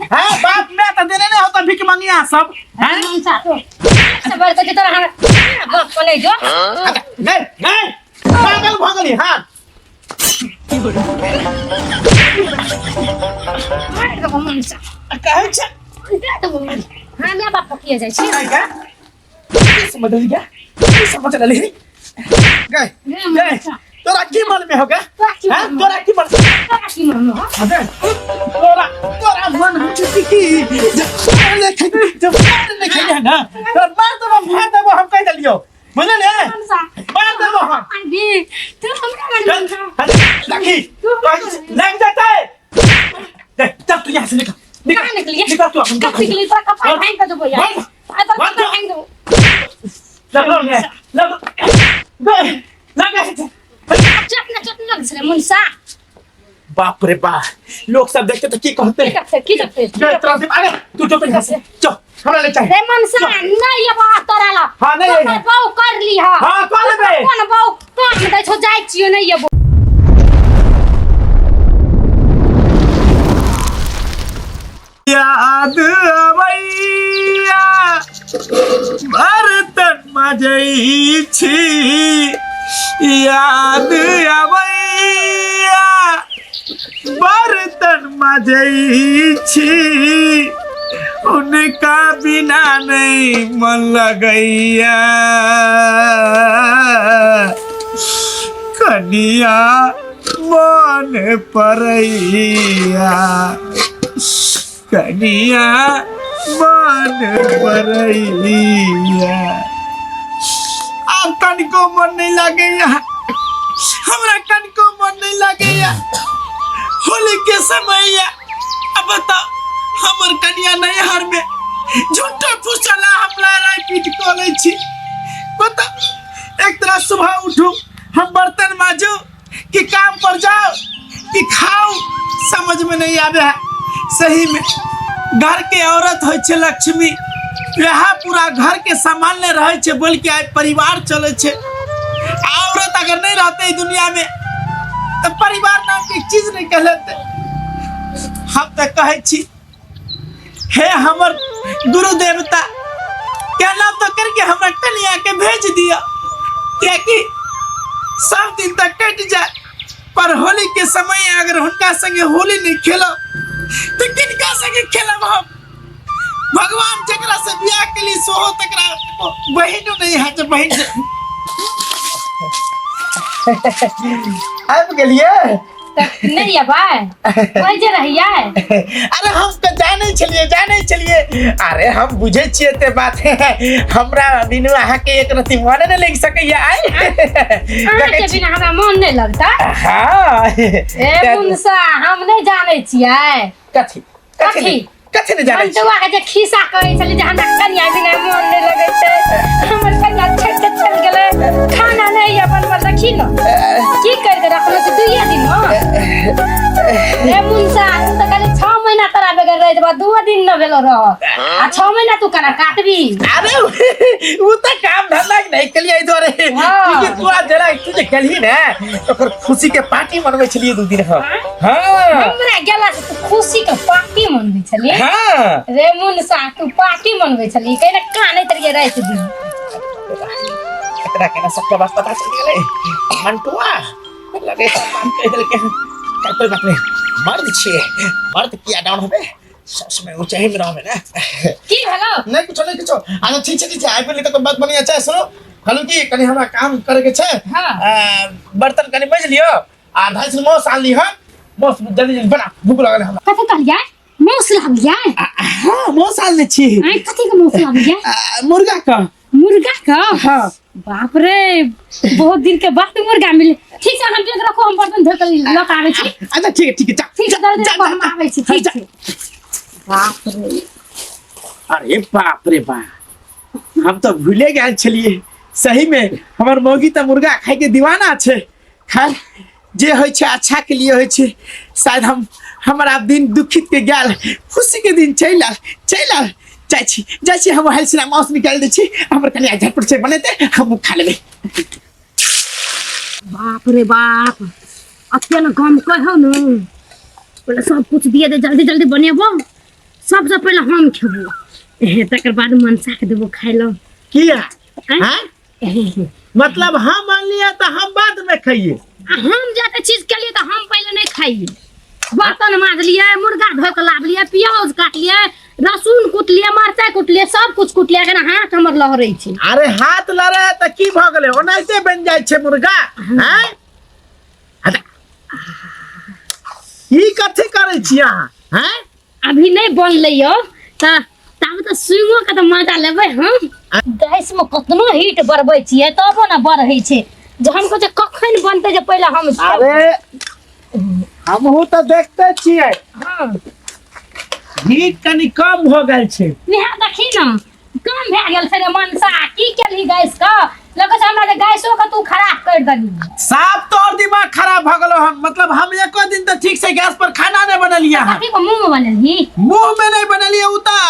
हैं बाप में त देने नहीं होता भीख मंगिया सब हैं। मनसा तो से बढ़ के तोरा हमरा बाप को नहीं जो। नहीं नहीं, पागल भ गेली। हां। मार देबो मनसा। कहै छै। दे देबो मनसा, हमरा बाप को किया जाइ छै? नहीं क्या की समझ गया, की समझ लेली गए? रे गए। मनसा। तोरा की मन में हो गया? तोरा की हैं? मन में? तोरा की मन? तोरा की मन में हो? अबे तोरा तोरा मन हो छै कि जब मार नहीं खाइ, जब मार नहीं खाइ है ना, तोरा मार देबो, मार देबो हम कहि देलियो, बुझल ने? मनसा। मार देबो हम। अरे तू हमरा मन चल। में लखी लग जाता है। देख, चल तू यहाँ से निकल, निकल। कहाँ निकलिए? निकल तू अपन। कथी के लिए? तोरा कपार भांग के देबो यार। बंद। आ तोरा बंद। कपार भांग देबो। लग लो ने लग लग लग। चटना चटना लग छले मुनसा। बाप रे बाप, लोग सब देखते तो की कहते? की करते, की करते? चल तोरा से अरे तू जो यहाँ से चल, हमरा ले चाहिए। रे मनसा, नहीं अब तोरा ला। हाँ, नहीं तोहर अइहे। बहू कर ली। हाँ। हाँ, कर लेबै। कोन बहू काम दै छौ? जाइ छियो, नहीं अबो। याद अबैया बर्तन मजै छी, याद अबैया बर्तन मजै छी, उनका बिना नहीं मन लगैया, कनिया मन परैया, कनिया मन परैया। आब कनिको मन नहीं लागैया हमरा, कनिको मन नहीं लागैया। होली के समय या अब बताओ, हमर कनिया नैहर में झूठा फुसला हमला राय पीट कऽ लै छी। बताओ, एक तरह सुबह उठू हम बर्तन माजू कि काम पर जाओ कि खाओ, समझ में नहीं आवे है। सही में घर के औरत होइ छै लक्ष्मी, वएह पूरा घर के सामान्य रहै छै, बोल के आइ परिवार चलै छै। आ औरत अगर नहीं रहते ई दुनिया में तो परिवार नाम के चीज नहीं कहलेते। हम तऽ कहै छी, हे हमर गुरु देवता, केना तो करके हमरा कनिया के भेज दिया, कियाकि सब दिन तक कटि जाए पर होली के समय अगर हुनका संगे होली नहीं खेलब तो किनका संगे खेलब हम? भगवान, जकरा से बियाह के लिए सोहो तकरा बहिनो नहीं है जे बहिन से आबि गेलियै। नहि अबै, ओहि जे रहियै। अरे हम तऽ जानै छलियै, जानै छलियै। अरे हम बुझै छियै ते बात, हमरा बिनु अहाँके एक रत्ती मने नहि लागि सकैया आइ। अहाँके बिना हमरा मन नहि लगता? हाँ। ए मुनसा, हम नहि जानै छियै। कथी? कथी? कथी? कथी नहि जानै छी? मंटुआ के जे खिस्सा कहै छलै जे हमरा कनिया बिना मोन नहि लगै छै, हमर कनिया छोड़ि के चलि गेलै, खाना नहि यऽ बनबल, देखी ने की करि के रखने छै दुइये दिन मे। ए मुनसा, तू तऽ खाली 6 महीना तोरा बगैर रहि जेबह, 2 दिन नहि भेलो रह आ 6 महीना तू केना काटबी? अरे उ तऽ काम धंधा नहि केलियै एहि दुआरे कि तू आ जरा, तू जे गेलही ने ओकर खुशी के पार्टी मनबै छलियै 2 दिन हम। हाँ। हमरा गेला से तू खुशी के पार्टी मनबै छली? हाँ। रे मुनसा, तू पार्टी मनबै छली, कहिना कानैत रहियै राति दिन। एकरा केना सबटा बात पता चलि गेलै? मंटुआ लगे सब बात कहि देलकै हन। खैर, कोई बात नहीं, मर्द छियै, मर्द किया डाउन होबे? सब समय ऊंचाई में रहबे ने। की भेलो? नहीं कुछो, नहीं कुछो। अच्छा ठीक छै, ठीक छै, आबि गेली तऽ बात बढ़िया छै। सुनो, कहलहुँ कि कनि हमरा काम करे के छै। हाँ। बर्तन कनि मजि लिअ आ 250 मासु आनली हन, मासु जल्दी जल्दी बना, भूख लागल है हमरा। कथी कहलियै? मासु लाबियै? हाँ, मासु आनले छी। आइ कथी के मासु लाबियै? मुर्गा का। मुर्गा का? हाँ। बाप रे, बहुत दिन के बाद मुर्गा मिले। ठीक छै, हम बैग रखो, हम बर्तन धो के लऽ के आबै छी। अच्छा ठीक है, ठीक है, जा। ठीक छै, जल्दी जा, रखो, जा, हम जा। आबै छी। हाँ, ठीक जा। छै। बाप रे। अरे बाप रे बाप, हम तो भूले गेल छलिए। सही में हमर मौगी तऽ मुर्गा खाय के दीवाना छै। खैर, जे होइ छै अच्छा के लिए होइ छै। शायद हम हमरा दिन दुखित के गेल, खुशी के दिन चलि आयल, चलि आयल। जाइ छी, जाइ छी हम, हल सिना मांस निकालि दै छी, हमर कनि आइ झटपट से बनेतै, हम खा लेबै। बाप रे बाप, अते ने गम कहौ ने, पहिले सब कुछ दिए दे, जल्दी जल्दी बनेबो। सबसँ पहिले हम खेबो हे तकर बाद मनसा के देबो खाइ लए। किया? आँय? हैं? मतलब हम अनलियै तऽ हम बाद में खइए। आ हम जाते चीज केलिए तऽ हम पहिले नहीं खाइए। बर्तन माजलिए, मुर्गा धो के लाबलिए, प्याज काटलिए, लहसुन कुटलिए, मरचाई कुटलिए, सब कुछ कुटलिए, एखन हाथ हमर लहरै छै। अरे हाथ लड़े है तऽ की भऽ गेलै, ओनाहिते बनि जाइ छै मुर्गा। हैं? हटा। ई कथी करै छी अहाँ? हैं? अभी नहीं बनलै यौ तऽ ताबे तऽ सुइमो के तऽ मजा लेबै हम। गैस में कतनो हीट बढ़बै छियै तबो ने बढ़ै छै। जहन कहै छै कखन बनतै जे पहिले हम खेबै। अरे हमहूँ तऽ देखते छियै। हाँ। हीट कनि कम भऽ गेल छै। इएह देखी ने कम भए गेल छै रे मनसा, की केलही गैस के? लगै छै हमरा जे गैसो के तू खराब कर देली। साफ तोहर दिमाग खराब भऽ गेलो हन। मतलब हम एको दिन तऽ ठीक से गैस पर खाना नहि बनेलियै हन। कथी को मुंह में बनेलही? मुंह में नहि बनेलियै, उ तऽ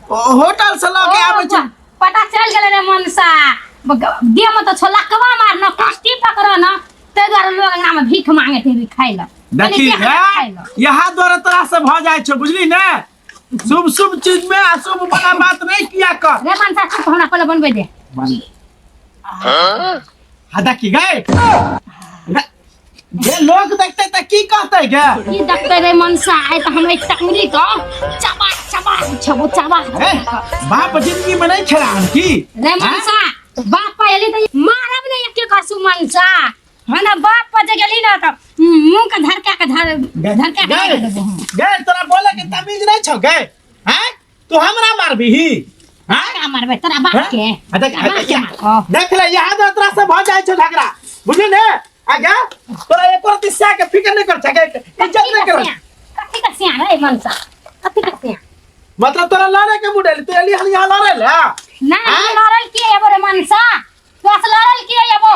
होटल से लऽ के आबै छै। पता चल गेलै रे मनसा, देह में तऽ छोला कबा मारना, कुश्ती पकड़ना, ताहि दुआरे लोग अंगना में भीख मांगे थे खाइ लए। देखी यहाँ द्वारा तोरा से भऽ जाइ छौ, बुझली ने? शुभ शुभ चीज में अशुभ वाला बात नहीं किया कर। रे मनसा चुप, हमरा पहिले बनबै दे। हाँ देखी गए जे लोग देखते त की कहते गे? की देखते रे मनसा? आइ त हम एक टंगरी क चबा चबा छबो चबा। ए, बाप जिंदगी में नहीं खेला हम की? रे मनसा बाप पहले त मारब नहीं एके कसु मनसा। हाँ ना बाप पर जे गेली ना त मुंह के धरका के धर धरका के गए देबो हम। गए तोरा बोले के तमीज नहीं छौ गए? हैं तू हमरा मारबी? हैं तोरा मारबे तोरा बाप के। आ देख, तोरा बाप के मारबो। देख ले यहाँ तो तोरा से भ जाय छौ झगड़ा, बुझली ने? आगे तोरा एको रत्ती सिया के फिक्र नहीं कर सके, इज्जत नहीं कर। कथी का सिया रे मनसा, कथी का सिया? मतलब तोरा लड़े के मुडल तू एली हल यहाँ लड़े ले? ना लड़ल के एबो रे मनसा, तोरा से लड़ल के एबो?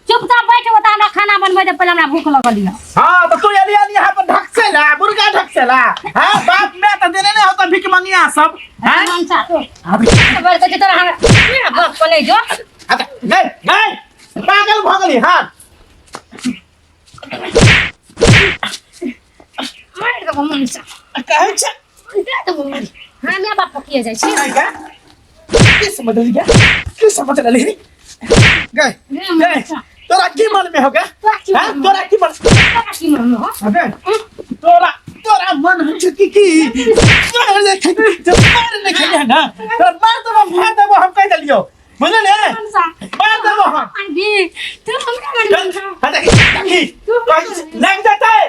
चुपचाप बैठ बता, हमरा खाना बनबै दे पहिले, हमरा भूख लगल यऽ। हाँ तो तू एली हल यहाँ पर ढकसे ला, मुर्गा ढकसे ला। हाँ बाप में तो देने नहीं होता भीख मंगिया सब। हाँ मनसा तो बैठ के तोरा हमरा बाप को नहीं जो। नहीं नहीं पागल भ गेली। हाँ मार देबो मनसा। कहै छै दे देबो मारि। हाँ my बाप किया जाइ छी? की समझ लिया, की समझ लेली गए? गए तोरा की मन में हो गया? हां तोरा की मन, तोरा की मन में हो? अबे तोरा तोरा मन हो छै की की मार ले खै, जब मार ले खै ना तोरा मार देबो, मार देबो हम कह देलियो, बुझल ने? मार देबो हम। अभी तू हमरा मन हां देखी लग जाता है।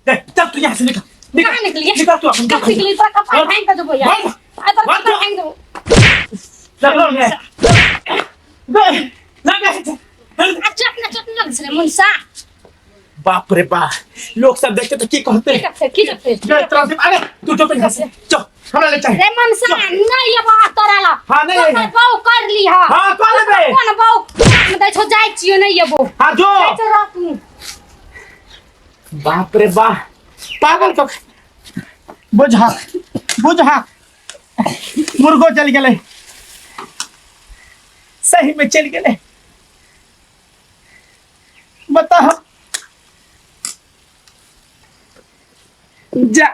देख चल तू यहाँ से निकल, निकल। कहाँ निकलिए? निकल तू अपन। कहाँ निकली? तोरा कपार फाड़ि कऽ देबो यार। आ तोरा कपार फाड़ि देबो। चलो रे लग। आ चट न चट लग छलै मुनसा। बाप रे बाप, लोग सब देखते तो की कहते? की देखते, की देखते? गए तोरा से अरे तू जो यहाँ से चल, हमरा ले चाहिए रे मनसा। नहीं अब तोरा ला। हाँ, नहीं, तोहर नहीं। बहू कर ली। हाँ हाँ, कर लेबे। कोन बहू में दै छौ? जाइ छियो, नहीं एबो। हाँ जो जाइ छौ, रह तू। बाप रे बाप, पागल तो बुझा बुझा मुर्गो चल गेलै, सही में चल गेलै। बता जा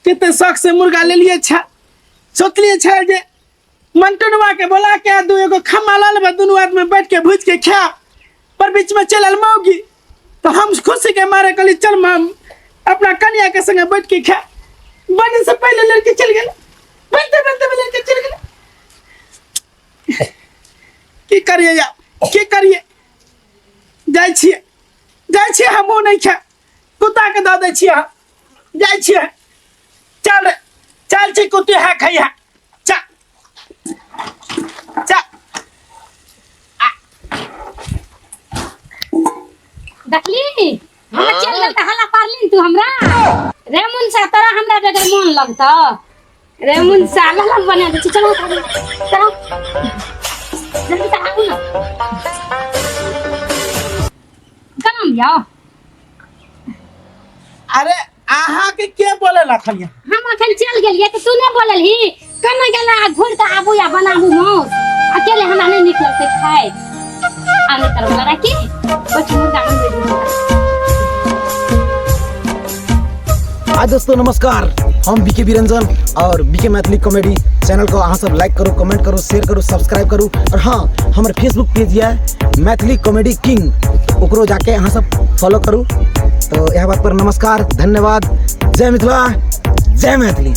कते शौक से मुर्गा लेलिए छा, सोचलिए छा जे मंटनवा के बोला के दू एगो खम्मा ला लेबै, दुनू आदमी बैठ के भूज के खा, पर बीच में चल आयल मौगी तो हम खुशी के मारे कहली चल माम अपना कनिया के संगे बैठ के खा। बने से पहले लड़की चल गेल, बनते बनते में लड़की चल गेल। की करिए या की करिए? जाइ छियै, जाइ छियै, हमहूँ नहि खा, कुत्ता के दऽ दै छियै हम। जाइ छियै, चल रे चल छी, कुत्ते है खैया, चल चल। देखली हमरा चल गेल तऽ हल्ला पारली ने तू हमरा। रे मुनसा तोरा हमरा बगैर मन लगतौ? रे मुनसा लहला बना दै छी, चलो चलो जल्दी से आबू ना। गरम जाओ। अरे अहाँ के के बोले लखन? हम अखन चल गेलियै तऽ तू नहि बोललही, केना गेला? घुरि कऽ आबू या बनाबू माउस, अकेले हमरा नहि नीक लगतै खाइ। आ नहि करब लड़ाई की बच मुर्गा बनबै दियौ। हाय दोस्तों नमस्कार, हम बीके बिरंजन और बीके मैथिली कॉमेडी चैनल को अहाँ सब लाइक करू, कमेंट करू, शेयर करू, सब्सक्राइब करू। और हाँ, हमर फेसबुक पेज यऽ मैथिली कॉमेडी किंग, ओकरो जाके अहाँ सब फॉलो करू। तो यह बात पर नमस्कार, धन्यवाद, जय मिथिला, जय मैथिली।